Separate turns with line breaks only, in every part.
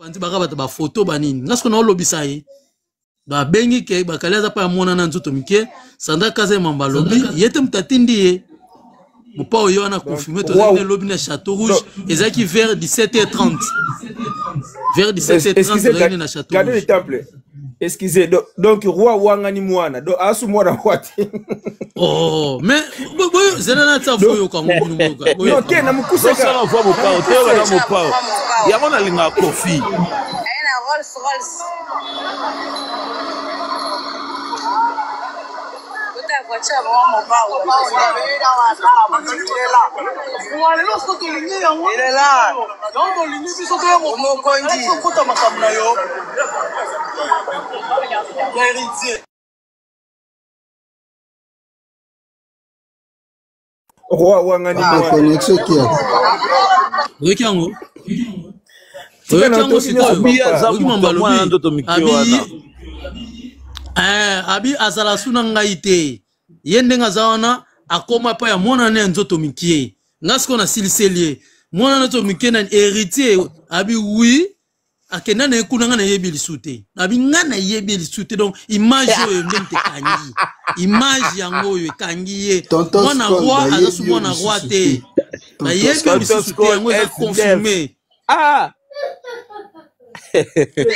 Panzi baka bato ba photo ba nini. Nga siko na olobisa ye. Babengi ke bakali aza pa ya mwana na nzoto mike. Sandra Kaza Mamba alobi ye te moto atindi ye. Mopao ye wana confirme tozalaki na lobi na Château Rouge ezalaki vers 17h30. Vers 17h30 tozalaki na Château Rouge.
Temple. Excusez, donc, donc roi wangani mwana donc asu mwana roi te.
Oh, mais boyo zela na tsa foyo ka ngo bino moyoka.
Non te na mukuse
ka. Sala voix mopao te oyo na mopao. Yango na linga Kofi.
Aye na Rolls Rolls.
Roi wangani
ah, connexion kia.
Oyoki yango? Oyoki yango sikoyo? Oyoki mambo alobi? Abi eh, abi azala su na ngai te. Ye ndenge aza wana akoma epai ya mwana na ya nzoto mikie. Nga sikoyo nasiliseli ye. Mwana na nzoto mikie na héritier abi oui akenda na ye kuna ngai nayebi lisu te nabi ngai nayebi lisu te donc image oyo nde moto ekangi image yango oyo ekangi ye mwana roi aza su mwana roi te nayebi lisusu te yango eza confirme
ah!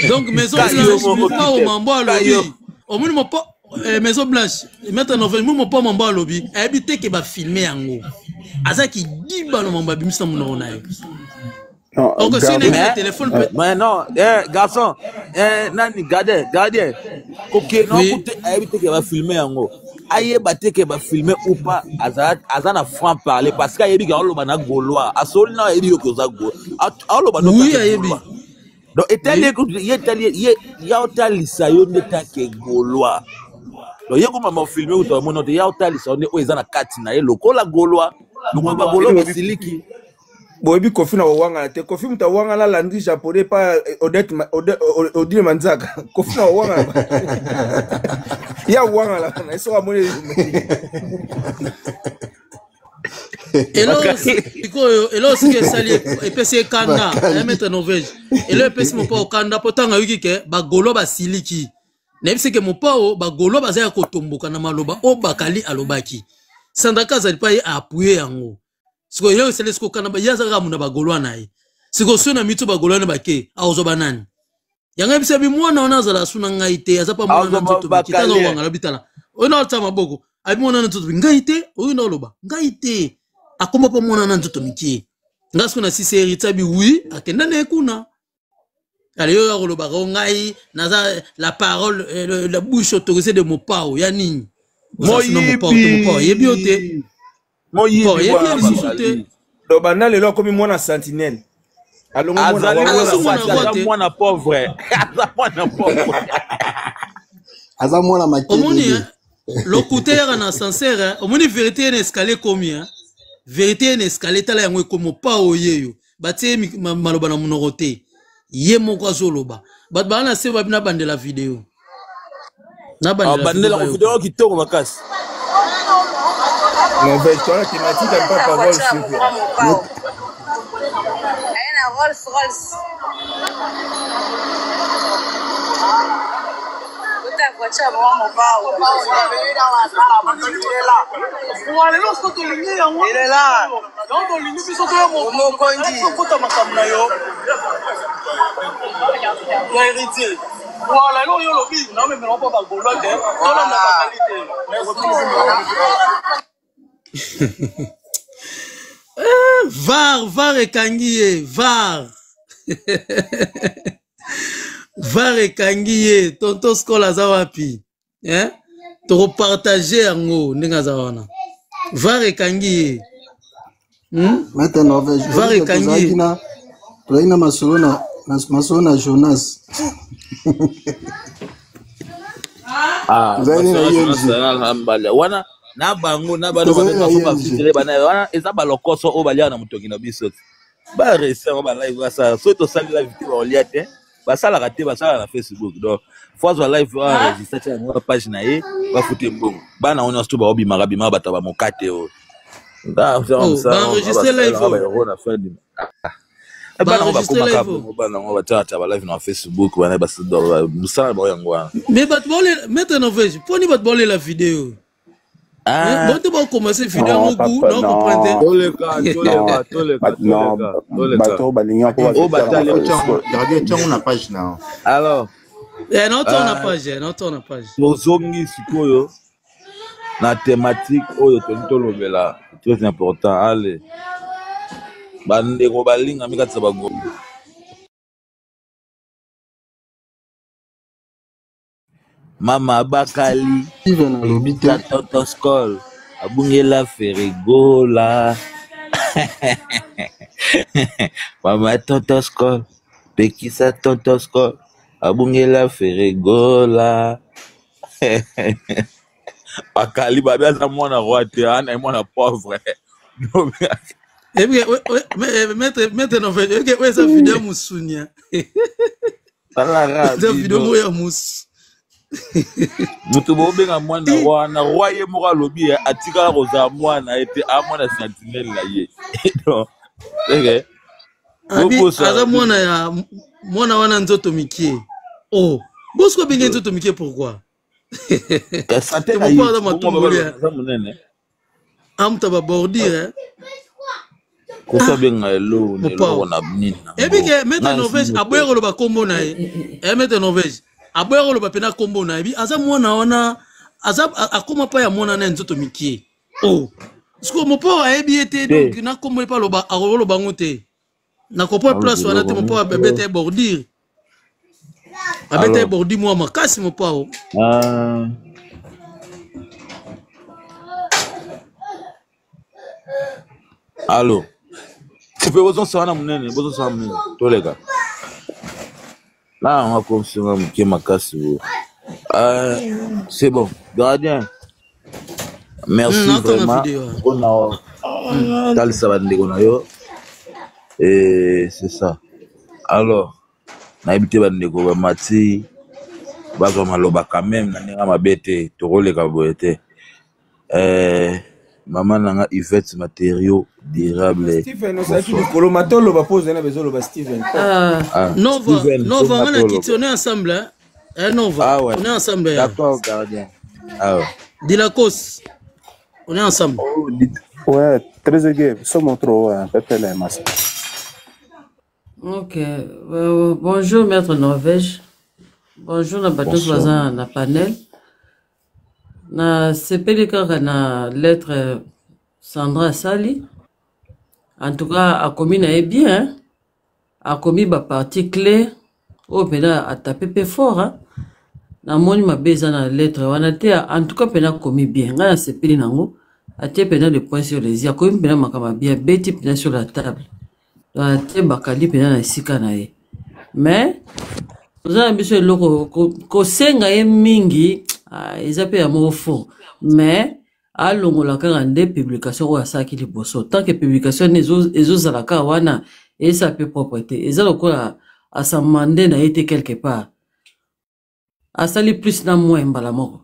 donc maison blanche mopao mambo alobi omoni mopo eh, maison blanche maître norvège mo mopao mambo alobi ayebi te ke bafilme yango aza kidiba na mambo abimisi na monoko na ye
Non,
Ok, si
Gardien.
na téléphone peut.
Mais non, eh, garçon, eh, nani, gardien, gardien. Koke, non,
Oui.
kote, ayebi te ke ba filmer yango. Ayeba te ke ba filmer ou pas, aza, aza na franc parler parce que ayebi ke aoloba na Gaulois. Asoli na ayebi yo ke oza Gaulois. Aoloba no
Oui,
ke
ayebi.
Gaulois. Donc, etali
Oui.
ye, etali ye, ya otalisa yo nde take Gaulois. Donc, ye koma ma filmer ou to mono te, ya otalisa yo nde oyo eza na kati na ye lokola Gaulois. Lokola ba Gaulois basiliki.
Boyebi Kofi na kowangana te. Kofi moto awangana Landry japonais pa Odette Odile Manzaka. Kofi na kowangana. Ye awangana na ye soki amoni
elo sikoyo elo sikoyo esali epesi ye kanda ya maître Norvège elo epesi mopao kanda mpo ntango ayoki ke bagolo basiliki nayebisi ke mopao bagolo baza ya kotomboka na maloba oyo bakali alobaki Sandra azali mpe aye aappuye yango sikoyo ye esali sikoyo kanda ye aza kaka muna bagolois na ye sikoyo soki na mito bagolois na bake akozwa banani yango yebisa bi mwana wana azala su na ngai te aza pa mwana na nzoto miki tanga owanga lobi tala oyo na otya maboko abi mwana na nzoto ngai te oyo na oloba ngai te akoma pa mwana na nzoto mikie ngai sikoyo na sisi heritier abi wi akenda na ye kuna Ale yo akolobaka o ngai naza la parole euh, la bouche autorisée de mopao ya nini mopao yebi yo te
moyibi
yebi yo lisusu te
donc banda lelo akomi mwana sentinelle
alongo mwana mwana pauvre aza mwana pauvre
aza mwana
makelele lokuta eyaka na ascenseur omoni verité ye na escalier ekomi verité ye na escalier tala yango ekomi mopao yeyo batie ye maloba na monoko te ye moko azoloba bato baa na se babi nabandela video
nabandela ah, video kitoko makasi
Norvège, toi, thématique, pas parole, s'il vous plaît.
Rolls Rolls.
Okota makambo na yo ya héritier voilà eloko yo olobi naomemela mpo bagolois te tolanda bakali te.
Var var ekangi ye var var ekangi ye tonton Skol aza wapi eh? Tokopartage yango ndenge aza wana var ekangi ye
hmm? Maître Norvège
var ekangi ye
tozalaki na masolo na masolo na Jonas.
Ah,
tozalaki na ING
wana na bango na bano
tozalaki na
babengaka fo
ING
bafiltre bana wana eza balokoso oyo baliaka na motoki na biso te baresi yango balive basala soki tosali live te bakolia te basalaka te basalaka na Facebook donc fo azwa live oyo enregistre atia yango na page na ye bafute mbongo bana oyo nyonso to baobimaka bimaka bato ya bamokate oyo
Oh, baenregistre live oyo.
Bana yango
Baenregistre
bakomaka
live oyo.
bongo, bana yango batiaka ba live na Facebook, bana mosala na bango yango wana.
Mais bato baolela, maître Norvège, mponi bato baolela video?
Ah,
Bote baokomase video
Non,
yango gu
papa,
naocomprendre te.
non.
Toleka,
Non,
toleka, toleka,
non,
toleka, toleka.
bato balingi yango
Oyo
bazotala
batali
na
oyo.
Facebook.
Gardien, tiango na page na yo.
Alors,
Eh, naotala na
euh,
page, eh, naotala na page.
tozongi sikoyo na thématique oyo tolingi tolobela, très important. Ale bandeko balingami kati ya bango, mama Bakali
Steven alobi te.
pekisa tonton Skol abungela Ferregola. Mama tonton Skol pekisa tonton Skol abungela Ferregola. Bakali babi aza mwana roi te, ana ye mwana pauvre.
Ebike maître, maître Norvège, ebike oyo eza video ya mosunia.
Talaka
Eza video
bino
moko ya mosu.
Moto bobenga mwana roi wana, roi ye moko alobi ye atikala kozala mwana ye te, a mwana sentinelle na ye. Donc, eke
Abi
bobosana
aza
bino.
mwana ya mwana wana nzoto mikie. Oh, bosiko abenge nzoto mikie pourquoi?
Sante
Te
na
mopo
ye
aza
bongo
matumboli
babaloba aza monene.
amuta babordure, eh.
Kofi
Ah,
abenga eloko na eloko
mopao.
na nini nango
Ebike maître
nga
Norvège
nsi
aboya
moto.
koloba kombo na ye. Eh, maître Norvège aboya koloba mpena kombo na ye. Bi aza mwana wana, aza akoma pa ya mwana na ye nzoto mikie. Oh, siko mopao ayebi ye te,
Te
donc na kombo ye pa aloba akoloba yango te. Na comprendre
aloba
place wana te,
eloko
mopao
moko.
abeta ye bordure, abeta ye
Alors
bordure mwa makasi mopao.
ah, allo tipe bozosala na monene, bozosala monene, toleka na yango akomisinga moke makasi boye. Euh, c'est bon gardien, merci
Naotanga
vraiment
video wana.
mpona talisa bandeko na yo. Et c'est ça. Alors nayebi te bandeko bamati bazwa maloba quand même na ndenge ya mabe te, tokoleka boye te. Euh, mama na nga Yvette Matériaux Durable,
Steven ozalaki
bonsoir.
likolo matoloba mpo ozali na bezoloba Steven.
Ah,
Ah,
Nova,
Steven
Nova,
songa
nga na kiti,
toloba.
on est ensemble, hein? Eh, Nova,
Ah ouais,
on est ensemble. Eh.
d'accord gardien. Ah ouais.
Dilakos, on est ensemble.
Oh,
Ouais, très aigué. Somo trop, ouais, pepele masa.
Ok. Bonjour, Maître Norvège. Bonjour, na bato
Bonsoir.
baza na panel. Na sepeli kaka na lettre Sandra asali. En tout cas, akomi na ye bien. Hein? Akomi ba partie clé. Oyo mpena atape pe fort. Hein? Namoni mabe eza na lettre wana te. En tout cas, mpena akomi bien. Ngai nasepeli nango. Atie mpena le point sur les i. Akomi mpena makambo ya bien. Abeti mpena sur la table. Donc, atie bakali mpena na esika na ye. Mais toza na biso eloko kosenga ye mingi, ah, eza mpe ya moko fort, mais alongola kaka nde publication oyo asalaki liboso. Tant que publication wana ezozala kaka wana, eza mpe propre te, eza lokola asamande na ye te quelque part, asali plus na moins mbala moko.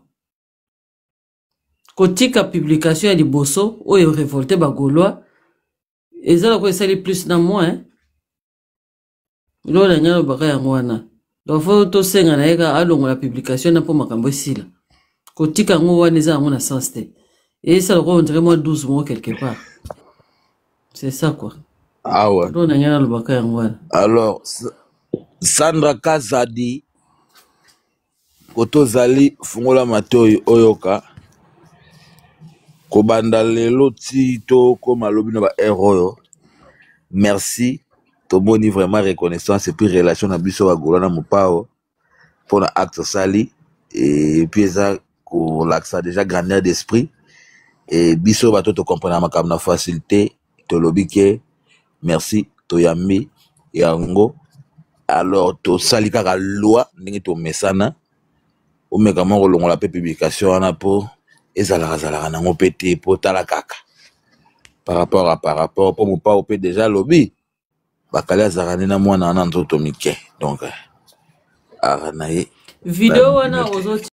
Kotika publication ya liboso oyo révolte bagaulois, eza lokola esali plus na moins. Eloko na ngai alobaka yango wana. Donc fo tosenga na ye kaka alongola publication na mpo makambo esila. Kotika yango wana eza yango na sens te, esala lokola on dirait mwa 12 moko quelque part, c'est ça quoi.
Ah ouais.
Eloko na ngai alobaka yango wana.
Alors, Sandra Kazadi, kotozali fungola matoi oyoka kobanda lelo ti tokóma lobi na ba heure oyo. Merci, tomoni vraiment reconnaissance et puis relation na biso bagolo na mopao mpona acte osali, et puis eza kolakisa déjà grandeur d'esprit. Et biso bato tocomprendre makambo na facilité, tolobi ke merci, toyambi yango. Alors tosali kaka loi ndenge tomesana, omeka moko kolongola mpe publication wana mpo ezalaka zalaka nango mpe te, mpo tala kaka par rapport à par rapport mpo mopao mpe déjà alobi bakali azalaka nde na mwana wana nzoto mike, donc aka na ye
Video
na
wana
bino te.
ozotia.